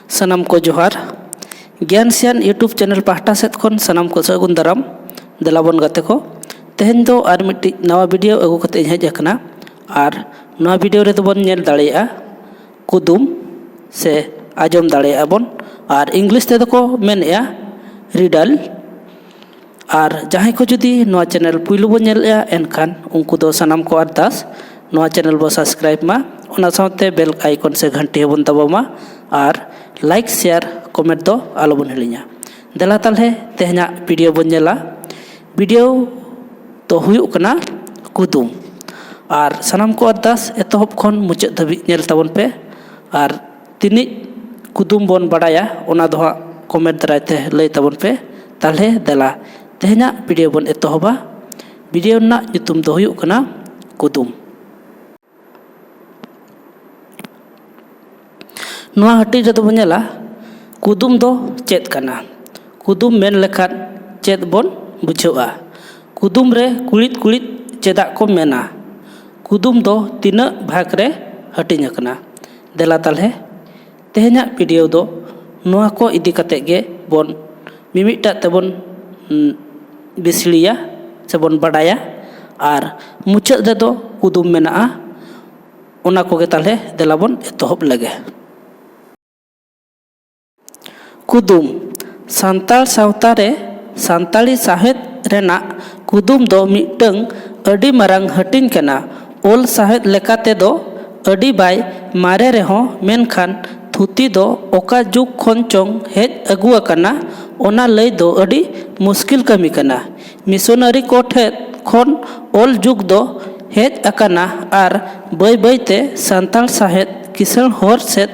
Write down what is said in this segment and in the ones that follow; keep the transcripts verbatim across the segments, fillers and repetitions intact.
ᱥᱟᱱᱟᱢ ᱠᱚ ᱡᱚᱦᱟᱨ᱾ ᱜᱮᱭᱟᱱ ᱥᱮᱭᱟᱱ YouTube ᱪᱮᱱᱮᱞ ᱯᱟᱦᱴᱟ ᱥᱮᱫ ᱠᱷᱚᱱ ᱥᱟᱱᱟᱢ ᱠᱚ ᱥᱟᱹᱜᱩᱱ ᱫᱟᱨᱟᱢ᱾ ᱫᱮᱞᱟ ᱵᱚᱱ ᱜᱟᱛᱮ ᱠᱚ, ᱛᱮᱦᱮᱧ ᱫᱚ ᱟᱨ ᱢᱤᱫᱴᱤᱡ ᱱᱟᱣᱟ ᱵᱷᱤᱰᱤᱭᱳ ᱟᱹᱜᱩ ᱠᱟᱛᱮ ᱤᱧ ᱦᱮᱡ ᱟᱠᱟᱱᱟ᱾ ᱟᱨ ᱱᱚᱣᱟ ᱵᱷᱤᱰᱤᱭᱳ ᱨᱮᱫᱚ ᱵᱚᱱ ᱧᱮᱞ ᱫᱟᱲᱮᱭᱟᱜᱼᱟ ᱠᱩᱫᱩᱢ, ᱥᱮ ᱟᱸᱡᱚᱢ ᱫᱟᱲᱮᱭᱟᱜᱼᱟ ᱵᱚᱱ, ᱟᱨ ᱤᱝᱞᱤᱥ ᱛᱮᱫᱚ ᱠᱚ ᱢᱮᱱᱮᱜᱼᱟ ᱨᱤᱰᱟᱞ᱾ ᱟᱨ ᱡᱟᱦᱟᱸᱭ ᱠᱚ ᱡᱩᱫᱤ ᱱᱚᱣᱟ ᱪᱮᱱᱮᱞ ᱯᱩᱭᱞᱩ ᱵᱚᱱ ᱧᱮᱞᱮᱜᱼᱟ, ᱮᱱᱠᱷᱟᱱ ᱩᱱᱠᱩ ᱫᱚ ᱥᱟᱱᱟᱢ ᱠᱚ ᱟᱨᱫᱟᱥ ᱱᱚᱣᱟ ᱪᱮᱱᱮᱞ ᱵᱚ ᱥᱟᱵᱥᱠᱨᱟᱭᱤᱵᱽ ᱢᱟ, ᱚᱱᱟ ᱥᱟᱶᱛᱮ ᱵᱮᱞ ᱟᱭᱠᱚᱱ ᱥᱮ ᱜᱷᱟᱱᱴᱤ ᱦᱚᱸᱵᱚᱱ ᱫᱟᱵᱟᱣ ᱢᱟ, ᱟᱨ ᱞᱟᱭᱤᱠ, ᱥᱮᱭᱟᱨ, ᱠᱚᱢᱮᱱᱴ ᱫᱚ ᱟᱞᱚᱵᱚᱱ ᱦᱤᱲᱤᱧᱟ᱾ ᱫᱮᱞᱟ ᱛᱟᱦᱞᱮ ᱛᱮᱦᱮᱧᱟᱜ ᱵᱷᱤᱰᱤᱭᱳ ᱵᱚᱱ ᱧᱮᱞᱟ᱾ ᱵᱷᱤᱰᱤᱭᱳ ᱫᱚ ᱦᱩᱭᱩᱜ ᱠᱟᱱᱟ ᱠᱩᱫᱩᱢ᱾ ᱟᱨ ᱥᱟᱱᱟᱢ ᱠᱚ ᱟᱨᱫᱟᱥ ᱮᱛᱚᱦᱚᱵ ᱠᱷᱚᱱ ᱢᱩᱪᱟᱹᱫ ᱫᱷᱟᱹᱵᱤᱡ ᱧᱮᱞ ᱛᱟᱵᱚᱱ ᱯᱮ᱾ ᱟᱨ ᱛᱤᱱᱤᱡ ᱠᱩᱫᱩᱢ ᱵᱚᱱ ᱵᱟᱰᱟᱭᱟ, ᱚᱱᱟ ᱫᱚ ᱦᱟᱸᱜ ᱠᱚᱢᱮᱱᱴ ᱫᱟᱨᱟᱭ ᱛᱮ ᱞᱟᱹᱭ ᱛᱟᱵᱚᱱ ᱯᱮ᱾ ᱛᱟᱦᱞᱮ ᱫᱮᱞᱟ, ᱛᱮᱦᱮᱧᱟᱜ ᱵᱷᱤᱰᱤᱭᱳ ᱵᱚᱱ ᱮᱛᱚᱦᱚᱵᱟ᱾ ᱵᱷᱤᱰᱤᱭᱳ ᱨᱮᱱᱟᱜ ᱧᱩᱛᱩᱢ ᱫᱚ ᱦᱩᱭᱩᱜ ᱠᱟᱱᱟ ᱠᱩᱫᱩᱢ᱾ ᱱᱚᱣᱟ ᱦᱟᱹᱴᱤᱧ ᱨᱮᱫᱚ ᱵᱚᱱ ᱧᱮᱞᱟ, ᱠᱩᱫᱩᱢ ᱫᱚ ᱪᱮᱫ ᱠᱟᱱᱟ? ᱠᱩᱫᱩᱢ ᱢᱮᱱ ᱞᱮᱠᱷᱟᱱ ᱪᱮᱫ ᱵᱚᱱ ᱵᱩᱡᱷᱟᱹᱣᱟ? ᱠᱩᱫᱩᱢ ᱨᱮ ᱠᱩᱲᱤᱫ ᱠᱩᱲᱤᱫ ᱪᱮᱫᱟᱜ ᱠᱚ ᱢᱮᱱᱟ? ᱠᱩᱫᱩᱢ ᱫᱚ ᱛᱤᱱᱟᱹᱜ ᱵᱷᱟᱜᱽ ᱨᱮ ᱦᱟᱹᱴᱤᱧ ᱟᱠᱟᱱᱟ? ᱫᱮᱞᱟ ᱛᱟᱦᱞᱮ, ᱛᱮᱦᱮᱧᱟᱜ ᱵᱷᱤᱰᱤᱭᱳ ᱫᱚ ᱱᱚᱣᱟ ᱠᱚ ᱤᱫᱤ ᱠᱟᱛᱮ ᱜᱮ ᱵᱚᱱ ᱢᱤᱢᱤᱫᱴᱟᱜ ᱛᱮᱵᱚᱱ, ᱩᱸ, ᱵᱤᱥᱲᱤᱭᱟ ᱥᱮᱵᱚᱱ ᱵᱟᱰᱟᱭᱟ᱾ ᱟᱨ ᱢᱩᱪᱟᱹᱫ ᱨᱮᱫᱚ ᱠᱩᱫᱩᱢ ᱢᱮᱱᱟᱜᱼᱟ᱾ ᱚᱱᱟ ᱠᱚᱜᱮ ᱛᱟᱦᱞᱮ ᱫᱮᱞᱟ ᱵᱚᱱ ᱮᱛᱚᱦᱚᱵ ᱞᱮᱜᱮ᱾ ᱠᱩᱫᱩᱢ᱾ ᱥᱟᱱᱛᱟᱲ ᱥᱟᱶᱛᱟ ᱨᱮ ᱥᱟᱱᱛᱟᱲᱤ ᱥᱟᱶᱦᱮᱫ ᱨᱮᱱᱟᱜ ᱠᱩᱫᱩᱢ ᱫᱚ ᱢᱤᱫᱴᱟᱹᱝ ᱟᱹᱰᱤ ᱢᱟᱨᱟᱝ ᱦᱟᱹᱴᱤᱧ ᱠᱟᱱᱟ᱾ ᱚᱞ ᱥᱟᱶᱦᱮᱫ ᱞᱮᱠᱟ ᱛᱮᱫᱚ ᱟᱹᱰᱤ ᱵᱟᱭ ᱢᱟᱨᱮ ᱨᱮᱦᱚᱸ, ᱢᱮᱱᱠᱷᱟᱱ ᱛᱷᱩᱛᱤ ᱫᱚ ᱚᱠᱟ ᱡᱩᱜᱽ ᱠᱷᱚᱱ ᱪᱚᱝ ᱦᱮᱡ ᱟᱹᱜᱩ ᱟᱠᱟᱱᱟ, ᱚᱱᱟ ᱞᱟᱹᱭ ᱫᱚ ᱟᱹᱰᱤ ᱢᱩᱥᱠᱤᱞ ᱠᱟᱹᱢᱤ ᱠᱟᱱᱟ᱾ ᱢᱤᱥᱚᱱᱟᱨᱤ ᱠᱚ ᱴᱷᱮᱱ ᱠᱷᱚᱱ ᱚᱞ ᱡᱩᱜᱽ ᱫᱚ ᱦᱮᱡ ᱟᱠᱟᱱᱟ ᱟᱨ ᱵᱟᱹᱭ ᱵᱟᱹᱭ ᱛᱮ ᱥᱟᱱᱛᱟᱲ ᱥᱟᱶᱦᱮᱫ ᱠᱤᱥᱟᱹᱬ ᱦᱚᱨ ᱥᱮᱫ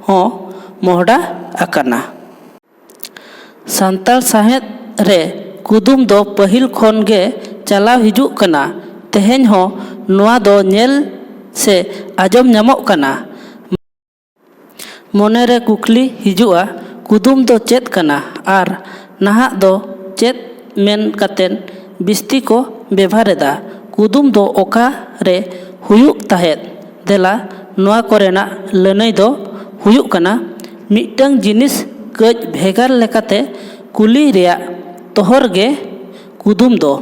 ᱦᱚᱸ ᱢᱚᱦᱰᱟ ᱟᱠᱟᱱᱟ᱾ ᱥᱟᱱᱛᱟᱲ ᱥᱟᱶᱦᱮᱫ ᱨᱮ ᱠᱩᱫᱩᱢ ᱫᱚ ᱯᱟᱹᱦᱤᱞ ᱠᱷᱚᱱ ᱜᱮ ᱪᱟᱞᱟᱣ ᱦᱤᱡᱩᱜ ᱠᱟᱱᱟ᱾ ᱛᱮᱦᱮᱧ ᱦᱚᱸ ᱱᱚᱣᱟ ᱫᱚ ᱧᱮᱞ ᱥᱮ ᱟᱸᱡᱚᱢ ᱧᱟᱢᱚᱜ ᱠᱟᱱᱟ᱾ ᱢᱚᱱᱮ ᱨᱮ ᱠᱩᱠᱞᱤ ᱦᱤᱡᱩᱜᱼᱟ, ᱠᱩᱫᱩᱢ ᱫᱚ ᱪᱮᱫ ᱠᱟᱱᱟ ᱟᱨ ᱱᱟᱦᱟᱜ ᱫᱚ ᱪᱮᱫ ᱢᱮᱱ ᱠᱟᱛᱮ ᱵᱤᱥᱛᱤ ᱠᱚ ᱵᱮᱵᱷᱟᱨ ᱮᱫᱟ? ᱠᱩᱫᱩᱢ ᱫᱚ ᱚᱠᱟ ᱨᱮ ᱦᱩᱭᱩᱜ ᱛᱟᱦᱮᱸᱫ? ᱫᱮᱞᱟ, ᱱᱚᱣᱟ ᱠᱚᱨᱮᱱᱟᱜ ᱞᱟᱹᱱᱟᱹᱭ ᱫᱚ ᱦᱩᱭᱩᱜ ᱠᱟᱱᱟ, ᱢᱤᱫᱴᱟᱝ ᱡᱤᱱᱤᱥ ᱠᱟᱹᱡ ᱵᱷᱮᱜᱟᱨ ᱞᱮᱠᱟᱛᱮ ᱠᱩᱞᱤ ᱨᱮᱭᱟᱜ ᱛᱚᱦᱚᱨ ᱜᱮ ᱠᱩᱫᱩᱢ ᱫᱚ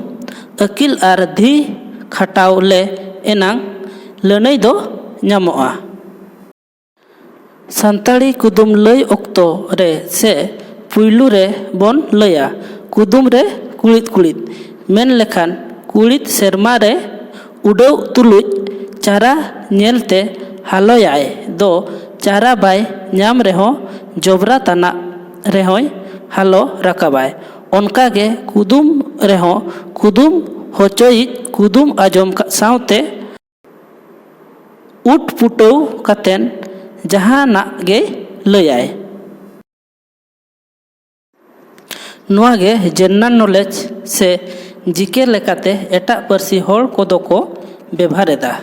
ᱟᱹᱠᱤᱞ ᱟᱨ ᱫᱷᱤ ᱠᱷᱟᱴᱟᱣ ᱞᱮ ᱮᱱᱟᱝ ᱞᱟᱹᱱᱟᱹᱭ ᱫᱚ ᱧᱟᱢᱚᱜᱼᱟ᱾ ᱥᱟᱱᱛᱟᱲᱤ ᱠᱩᱫᱩᱢ ᱞᱟᱹᱭ ᱚᱠᱛᱚ ᱨᱮ ᱥᱮ ᱯᱩᱭᱞᱩ ᱨᱮ ᱵᱚᱱ ᱞᱟᱹᱭᱟ ᱠᱩᱫᱩᱢ ᱨᱮ ᱠᱩᱲᱤᱫ ᱠᱩᱲᱤᱫ, ᱢᱮᱱ ᱞᱮᱠᱷᱟᱱ ᱠᱩᱲᱤᱫ ᱥᱮᱨᱢᱟ ᱨᱮ ᱩᱰᱟᱹᱣ ᱛᱩᱞᱩᱡ ᱪᱟᱨᱟ ᱧᱮᱞᱛᱮ ᱦᱟᱞᱚᱭᱟᱭ ᱫᱚ ᱪᱟᱨᱟ ᱵᱟᱭ ᱧᱟᱢ ᱨᱮᱦᱚᱸ ᱡᱚᱵᱽᱨᱟ ᱛᱟᱱᱟᱜ ᱨᱮᱦᱚᱸᱭ ᱦᱟᱞᱚ ᱨᱟᱠᱟᱵᱟᱭ᱾ ᱚᱱᱠᱟᱜᱮ ᱠᱩᱫᱩᱢ ᱨᱮᱦᱚᱸ ᱠᱩᱫᱩᱢ ᱦᱚᱪᱚᱭᱤᱡ ᱠᱩᱫᱩᱢ ᱟᱸᱡᱚᱢ ᱠᱟᱜ ᱥᱟᱶᱛᱮ ᱩᱴ ᱯᱩᱴᱟᱹᱣ ᱠᱟᱛᱮᱱ ᱡᱟᱦᱟᱱᱟᱜ ᱜᱮᱭ ᱞᱟᱹᱭᱟᱭ᱾ ᱱᱚᱣᱟ ᱜᱮ general knowledge ᱥᱮ ᱡᱤ ᱠᱮ ᱞᱮᱠᱟᱛᱮ ᱮᱴᱟᱜ ᱯᱟᱹᱨᱥᱤ ᱦᱚᱲ ᱠᱚᱫᱚ ᱠᱚ ᱵᱮᱵᱷᱟᱨ ᱮᱫᱟ᱾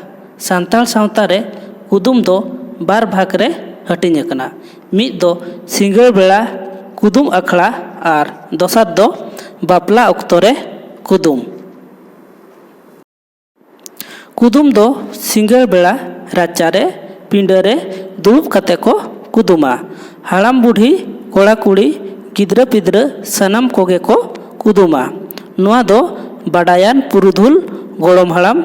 ᱥᱟᱱᱛᱟᱲ ᱥᱟᱶᱛᱟ ᱨᱮ ᱠᱩᱫᱩᱢ ᱫᱚ ᱵᱟᱨ ᱵᱷᱟᱜᱽ ᱨᱮ ᱦᱟᱹᱴᱤᱧ ᱟᱠᱟᱱᱟ᱾ ᱢᱤᱫ ᱫᱚ ᱥᱤᱸᱜᱟᱹᱲ ᱵᱮᱲᱟ ᱠᱩᱫᱩᱢ ᱟᱠᱷᱲᱟ ᱟᱨ ᱫᱚᱥᱟᱨ ᱫᱚ ᱵᱟᱯᱞᱟ ᱚᱠᱛᱚ ᱨᱮ ᱠᱩᱫᱩᱢ᱾ ᱠᱩᱫᱩᱢ ᱫᱚ ᱥᱤᱸᱜᱟᱹᱲ ᱵᱮᱲᱟ ᱨᱟᱪᱟᱨᱮ ᱯᱤᱸᱰᱟᱹᱨᱮ ᱫᱩᱲᱩᱵ ᱠᱟᱛᱮ ᱠᱚ ᱠᱩᱫᱩᱢᱟ᱾ ᱦᱟᱲᱟᱢ ᱵᱩᱰᱷᱤ, ᱠᱚᱲᱟ ᱠᱩᱲᱤ, ᱜᱤᱫᱽᱨᱟᱹ ᱯᱤᱫᱽᱨᱟᱹ ᱥᱟᱱᱟᱢ ᱠᱚᱜᱮ ᱠᱚ ᱠᱩᱫᱩᱢᱟ᱾ ᱱᱚᱣᱟ ᱫᱚ ᱵᱟᱰᱟᱭᱟᱱ ᱯᱩᱨᱩᱫᱷᱩᱞ ᱜᱚᱲᱚᱢ ᱦᱟᱲᱟᱢ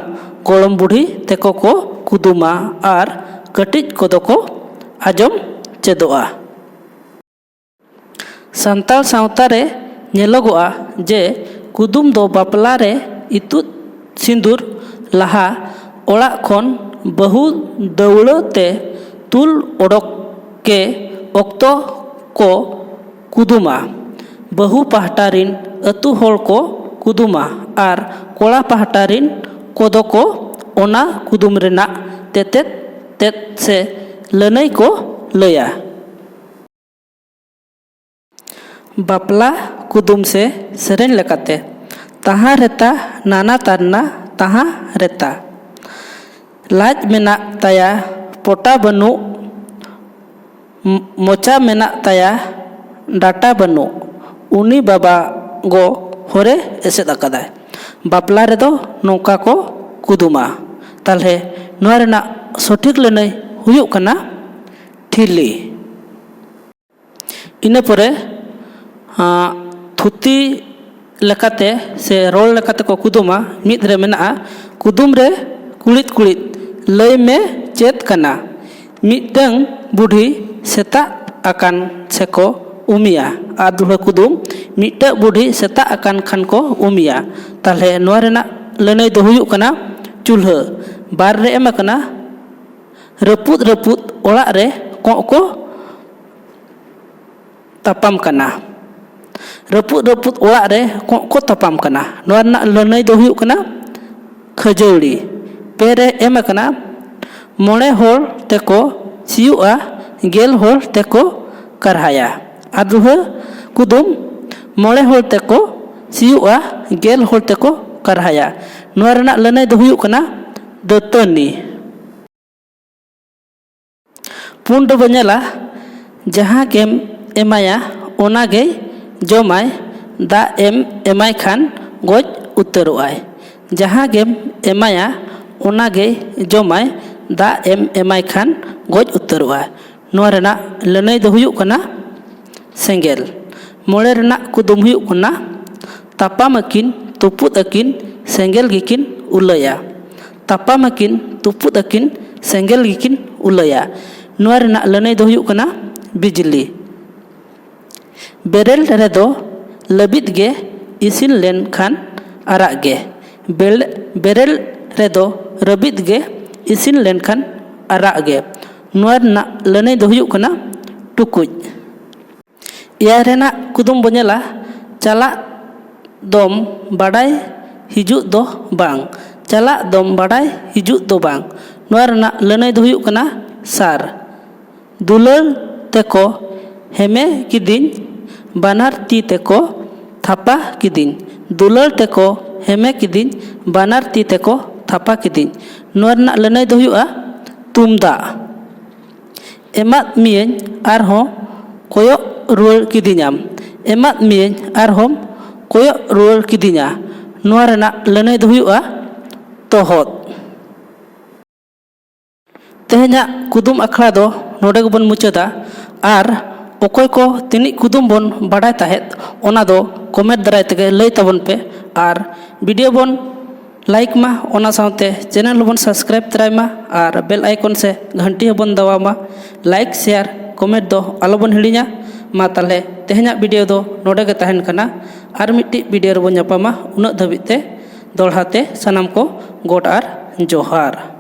ᱜᱚᱲᱚᱢ ᱵᱩᱰᱷᱤ ᱛᱮᱠᱚ ᱠᱚ ᱠᱩᱫᱩᱢᱟ ᱟᱨ ᱠᱟᱹᱴᱤᱡ ᱠᱚᱫᱚ ᱠᱚ ᱟᱸᱡᱚᱢ ᱪᱮᱫᱚᱜᱼᱟ᱾ ᱥᱟᱱᱛᱟᱲ ᱥᱟᱶᱛᱟ ᱨᱮ ᱧᱮᱞᱚᱜᱚᱜᱼᱟ ᱡᱮ ᱠᱩᱫᱩᱢ ᱫᱚ ᱵᱟᱯᱞᱟ ᱨᱮ ᱤᱛᱩᱫ ᱥᱤᱸᱫᱩᱨ ᱞᱟᱦᱟ ᱚᱲᱟᱜ ᱠᱷᱚᱱ ᱵᱟᱹᱦᱩ ᱫᱟᱹᱣᱲᱟᱹ ᱛᱮ ᱛᱩᱞ ᱚᱰᱚᱠ ᱠᱮ ᱚᱠᱛᱚ ᱠᱚ ᱠᱩᱫᱩᱢᱟ᱾ ᱵᱟᱹᱦᱩ ᱯᱟᱦᱴᱟ ᱨᱤᱱ ᱟᱹᱛᱩ ᱦᱚᱲ ᱠᱚ ᱠᱩᱫᱩᱢᱟ ᱟᱨ ᱠᱚᱲᱟ ᱯᱟᱦᱴᱟ ᱨᱤᱱ ᱠᱚᱫᱚ ᱠᱚ ᱚᱱᱟ ᱠᱩᱫᱩᱢ ᱨᱮᱱᱟᱜ ᱛᱮᱛᱮᱫ ᱛᱮᱫ ᱥᱮ ᱞᱟᱹᱱᱟᱹᱭ ᱠᱚ ᱞᱟᱹᱭᱟ᱾ ᱵᱟᱯᱞᱟ ᱠᱩᱫᱩᱢ ᱥᱮ ᱥᱮᱨᱮᱧ ᱞᱮᱠᱟᱛᱮ, ᱛᱟᱦᱟᱸ ᱨᱮᱛᱟ ᱱᱟᱱᱟ ᱛᱟᱨᱱᱟ ᱛᱟᱦᱟᱸ ᱨᱮᱛᱟ, ᱞᱟᱡ ᱢᱮᱱᱟᱜ ᱛᱟᱭᱟ ᱯᱚᱴᱟ ᱵᱟᱹᱱᱩᱜ, ᱢᱚᱪᱟ ᱢᱮᱱᱟᱜ ᱛᱟᱭᱟ ᱰᱟᱴᱟ ᱵᱟᱹᱱᱩᱜ, ᱩᱱᱤ ᱵᱟᱵᱟ ᱜᱚ ᱦᱚᱨᱮ ᱮᱥᱮᱫ ᱟᱠᱟᱫᱟᱭ᱾ ᱵᱟᱯᱞᱟ ᱨᱮᱫᱚ ᱱᱚᱝᱠᱟ ᱠᱚ ᱠᱩᱫᱩᱢᱟ᱾ ᱛᱟᱦᱞᱮ ᱱᱚᱣᱟ ᱨᱮᱱᱟᱜ ᱥᱚᱴᱷᱤᱠ ᱞᱟᱹᱱᱟᱹᱭ ᱦᱩᱭᱩᱜ ᱠᱟᱱᱟ ᱴᱷᱤᱞᱤ᱾ ᱤᱱᱟᱹ ᱯᱚᱨᱮ ᱟᱸ, ᱛᱷᱩᱛᱤ ᱞᱮᱠᱟᱛᱮ ᱥᱮ ᱨᱚᱲ ᱞᱮᱠᱟᱛᱮ ᱠᱚ ᱠᱩᱫᱩᱢᱟ᱾ ᱢᱤᱫ ᱨᱮ ᱢᱮᱱᱟᱜᱼᱟ, ᱠᱩᱫᱩᱢ ᱨᱮ ᱠᱩᱲᱤᱫ ᱠᱩᱲᱤᱫ ᱞᱟᱹᱭ ᱢᱮ ᱪᱮᱫ ᱠᱟᱱᱟ? ᱢᱤᱫᱴᱟᱹᱝ ᱵᱩᱰᱷᱤ ᱥᱮᱛᱟᱜ ᱟᱠᱟᱱ ᱥᱮᱠᱚ ᱩᱢᱤᱭᱟ᱾ ᱟᱫ ᱫᱩᱦᱲᱟᱹ ᱠᱩᱫᱩᱢ, ᱢᱤᱫᱴᱟᱹᱝ ᱵᱩᱰᱷᱤ ᱥᱮᱛᱟᱜ ᱟᱠᱟᱱ ᱠᱷᱟᱱ ᱠᱚ ᱩᱢᱤᱭᱟ᱾ ᱛᱟᱦᱞᱮ ᱱᱚᱣᱟ ᱨᱮᱱᱟᱜ ᱞᱟᱹᱱᱟᱹᱭ ᱫᱚ ᱦᱩᱭᱩᱜ ᱠᱟᱱᱟ ᱪᱩᱞᱦᱟᱹ᱾ ᱵᱟᱨ ᱨᱮ ᱮᱢ ᱟᱠᱟᱱᱟ, ᱨᱟᱹᱯᱩᱫ ᱨᱟᱹᱯᱩᱫ ᱚᱲᱟᱜ ᱨᱮ ᱠᱚᱸᱜ ᱠᱚ ᱛᱟᱯᱟᱢ ᱠᱟᱱᱟ᱾ ᱨᱟᱹᱯᱩᱫ ᱨᱟᱹᱯᱩᱫ ᱚᱲᱟᱜ ᱨᱮ ᱠᱚᱸᱜ ᱠᱚ ᱛᱟᱯᱟᱢ ᱠᱟᱱᱟ᱾ ᱱᱚᱣᱟ ᱨᱮᱱᱟᱜ ᱞᱟᱹᱱᱟᱹᱭ ᱫᱚ ᱦᱩᱭᱩᱜ ᱠᱟᱱᱟ ᱠᱷᱟᱹᱡᱟᱹᱲᱤ᱾ ᱯᱮ ᱨᱮ ᱮᱢ ᱟᱠᱟᱱᱟ, ᱢᱚᱬᱮ ᱦᱚᱲ ᱛᱮᱠᱚ ᱥᱤᱭᱳᱜᱼᱟ, ᱜᱮᱞ ᱦᱚᱲ ᱛᱮᱠᱚ ᱠᱟᱨᱦᱟᱭᱟ᱾ ᱟᱫ ᱫᱩᱦᱲᱟᱹ ᱠᱩᱫᱩᱢ, ᱢᱚᱬᱮ ᱦᱚᱲ ᱛᱮᱠᱚ ᱥᱤᱭᱳᱜᱼᱟ, ᱜᱮᱞ ᱦᱚᱲ ᱛᱮᱠᱚ ᱠᱟᱨᱦᱟᱭᱟ᱾ ᱱᱚᱣᱟ ᱨᱮᱱᱟᱜ ᱞᱟᱹᱱᱟᱹᱭ ᱫᱚ ᱦᱩᱭᱩᱜ ᱠᱟᱱᱟ ᱫᱟᱹᱛᱟᱹᱱᱤ᱾ ᱯᱩᱱ ᱨᱮᱵᱚ ᱧᱮᱞᱟ, ᱡᱟᱦᱟᱸ ᱜᱮᱢ ᱮᱢᱟᱭᱟ, ᱚᱱᱟ ᱜᱮᱭ ᱡᱚᱢᱟᱭ, ᱫᱟᱜ ᱮᱢ ᱮᱢᱟᱭ ᱠᱷᱟᱱ ᱜᱚᱡ ᱩᱛᱟᱹᱨᱚᱜᱼᱟᱭ᱾ ᱡᱟᱦᱟᱸ ᱜᱮᱢ ᱮᱢᱟᱭᱟ, ᱚᱱᱟ ᱜᱮᱭ ᱡᱚᱢᱟᱭ, ᱫᱟᱜ ᱮᱢ ᱮᱢᱟᱭ ᱠᱷᱟᱱ ᱜᱚᱡ ᱩᱛᱟᱹᱨᱚᱜᱼᱟᱭ᱾ ᱱᱚᱣᱟ ᱨᱮᱱᱟᱜ ᱞᱟᱹᱱᱟᱹᱭ ᱫᱚ ᱦᱩᱭᱩᱜ ᱠᱟᱱᱟ ᱥᱮᱸᱜᱮᱞ᱾ ᱢᱚᱬᱮ ᱨᱮᱱᱟᱜ ᱠᱩᱫᱩᱢ ᱦᱩᱭᱩᱜ ᱠᱟᱱᱟ, ᱛᱟᱯᱟᱢ ᱟᱹᱠᱤᱱ, ᱛᱩᱯᱩᱫ ᱟᱹᱠᱤᱱ, ᱥᱮᱸᱜᱮᱞ ᱜᱮᱠᱤᱱ ᱩᱞᱟᱹᱭᱟ᱾ ᱛᱟᱯᱟᱢ ᱟᱹᱠᱤᱱ, ᱛᱩᱯᱩᱫ ᱟᱹᱠᱤᱱ, ᱥᱮᱸᱜᱮᱞ ᱜᱮᱠᱤᱱ ᱩᱞᱟᱹᱭᱟ᱾ ᱱᱚᱣᱟ ᱨᱮᱱᱟᱜ ᱞᱟᱹᱱᱟᱹᱭ ᱫᱚ ᱦᱩᱭᱩᱜ ᱠᱟᱱᱟ ᱵᱤᱡᱽᱞᱤ᱾ ᱵᱮᱨᱮᱞ ᱨᱮᱫᱚ ᱞᱟᱹᱵᱤᱫ ᱜᱮ, ᱤᱥᱤᱱ ᱞᱮᱱᱠᱷᱟᱱ ᱟᱨᱟᱜ ᱜᱮ᱾ ᱵᱮᱞ-, ᱵᱮᱨᱮᱞ ᱨᱮᱫᱚ ᱞᱟᱹᱵᱤᱫ ᱜᱮ, ᱤᱥᱤᱱ ᱞᱮᱱᱠᱷᱟᱱ ᱟᱨᱟᱜ ᱜᱮ᱾ ᱱᱚᱣᱟ ᱨᱮᱱᱟᱜ ᱞᱟᱹᱱᱟᱹᱭ ᱫᱚ ᱦᱩᱭᱩᱜ ᱠᱟᱱᱟ ᱴᱩᱠᱩᱡ᱾ ᱮᱭᱟᱭ ᱨᱮᱱᱟᱜ ᱠᱩᱫᱩᱢ ᱵᱚ ᱧᱮᱞᱟ, ᱪᱟᱞᱟᱜ ᱫᱚᱢ ᱵᱟᱰᱟᱭ, ᱦᱤᱡᱩᱜ ᱫᱚ ᱵᱟᱝ᱾ ᱪᱟᱞᱟᱜ ᱫᱚᱢ ᱵᱟᱰᱟᱭ, ᱦᱤᱡᱩᱜ ᱫᱚ ᱵᱟᱝ᱾ ᱱᱚᱣᱟ ᱨᱮᱱᱟᱜ ᱞᱟᱹᱱᱟᱹᱭ ᱫᱚ ᱦᱩᱭᱩᱜ ᱠᱟᱱᱟ ᱥᱟᱨ᱾ ᱫᱩᱞᱟᱹᱲ ᱛᱮᱠᱚ ᱦᱮᱢᱮ ᱠᱤᱫᱤᱧ, ᱵᱟᱱᱟᱨ ᱛᱤ ᱛᱮᱠᱚ ᱛᱷᱟᱯᱟ ᱠᱤᱫᱤᱧ᱾ ᱫᱩᱞᱟᱹᱲ ᱛᱮᱠᱚ ᱦᱮᱢᱮ ᱠᱤᱫᱤᱧ, ᱵᱟᱱᱟᱨ ᱛᱤ ᱛᱮᱠᱚ ᱛᱷᱟᱯᱟ ᱠᱤᱫᱤᱧ᱾ ᱱᱚᱣᱟ ᱨᱮᱱᱟᱜ ᱞᱟᱹᱱᱟᱹᱭ ᱫᱚ ᱦᱩᱭᱩᱜᱼᱟ ᱛᱩᱢᱫᱟᱜ᱾ ᱮᱢᱟᱫ ᱢᱤᱭᱟᱹᱧ ᱟᱨᱦᱚᱸ ᱠᱚᱭᱚᱜ ᱨᱩᱣᱟᱹᱲ ᱠᱤᱫᱤᱧᱟᱢ᱾ ᱮᱢᱟᱫ ᱢᱤᱭᱟᱹᱧ ᱟᱨᱦᱚᱸᱢ ᱠᱚᱭᱚᱜ ᱨᱩᱣᱟᱹᱲ ᱠᱤᱫᱤᱧᱟ᱾ ᱱᱚᱣᱟ ᱨᱮᱱᱟᱜ ᱞᱟᱹᱱᱟᱹᱭ ᱫᱚ ᱦᱩᱭᱩᱜᱼᱟ ᱛᱚᱦᱚᱫ᱾ ᱛᱮᱦᱮᱧᱟᱜ ᱠᱩᱫᱩᱢ ᱟᱠᱷᱲᱟ ᱫᱚ ᱱᱚᱰᱮ ᱜᱮᱵᱚᱱ ᱢᱩᱪᱟᱹᱫᱟ᱾ ᱟᱨ ᱚᱠᱚᱭ ᱠᱚ ᱛᱤᱱᱟᱹᱜ ᱠᱩᱫᱩᱢ ᱵᱚᱱ ᱵᱟᱰᱟᱭ ᱛᱟᱦᱮᱸᱫ, ᱚᱱᱟ ᱫᱚ ᱠᱚᱢᱮᱱᱴ ᱫᱟᱨᱟᱭ ᱛᱮᱜᱮ ᱞᱟᱹᱭ ᱛᱟᱵᱚᱱ ᱯᱮ᱾ ᱟᱨ ᱵᱷᱤᱰᱤᱭᱳ ᱵᱚᱱ ᱞᱟᱭᱤᱠ ᱢᱟ, ᱚᱱᱟ ᱥᱟᱶᱛᱮ ᱪᱮᱱᱮᱞ ᱦᱚᱸᱵᱚᱱ ᱥᱟᱵᱥᱠᱨᱟᱭᱤᱵ ᱛᱚᱨᱟᱭ ᱢᱟ ᱟᱨ ᱵᱮᱞ ᱟᱭᱠᱚᱱ ᱥᱮ ᱜᱷᱟᱱᱴᱤ ᱦᱚᱸᱵᱚᱱ ᱫᱟᱵᱟᱣ ᱢᱟ᱾ ᱞᱟᱭᱤᱠ, ᱥᱮᱭᱟᱨ, ᱠᱚᱢᱮᱱᱴ ᱫᱚ ᱟᱞᱚᱵᱚᱱ ᱦᱤᱲᱤᱧᱟ᱾ ᱢᱟ ᱛᱟᱦᱚᱞᱮ ᱛᱮᱦᱮᱧᱟᱜ ᱵᱷᱤᱰᱤᱭᱳ ᱫᱚ ᱱᱚᱰᱮ ᱜᱮ ᱛᱟᱦᱮᱱ ᱠᱟᱱᱟ᱾ ᱟᱨ ᱢᱤᱫᱴᱤᱡ ᱵᱷᱤᱰᱤᱭᱳ ᱨᱮᱵᱚᱱ ᱧᱟᱯᱟᱢᱟ᱾ ᱩᱱᱟᱹᱜ ᱫᱷᱟᱹᱵᱤᱡ ᱛᱮ ᱫᱚᱦᱲᱟ ᱛᱮ ᱥᱟᱱᱟᱢ ᱠᱚ ᱜᱚᱰ ᱟᱨ ᱡᱚᱦᱟᱨ᱾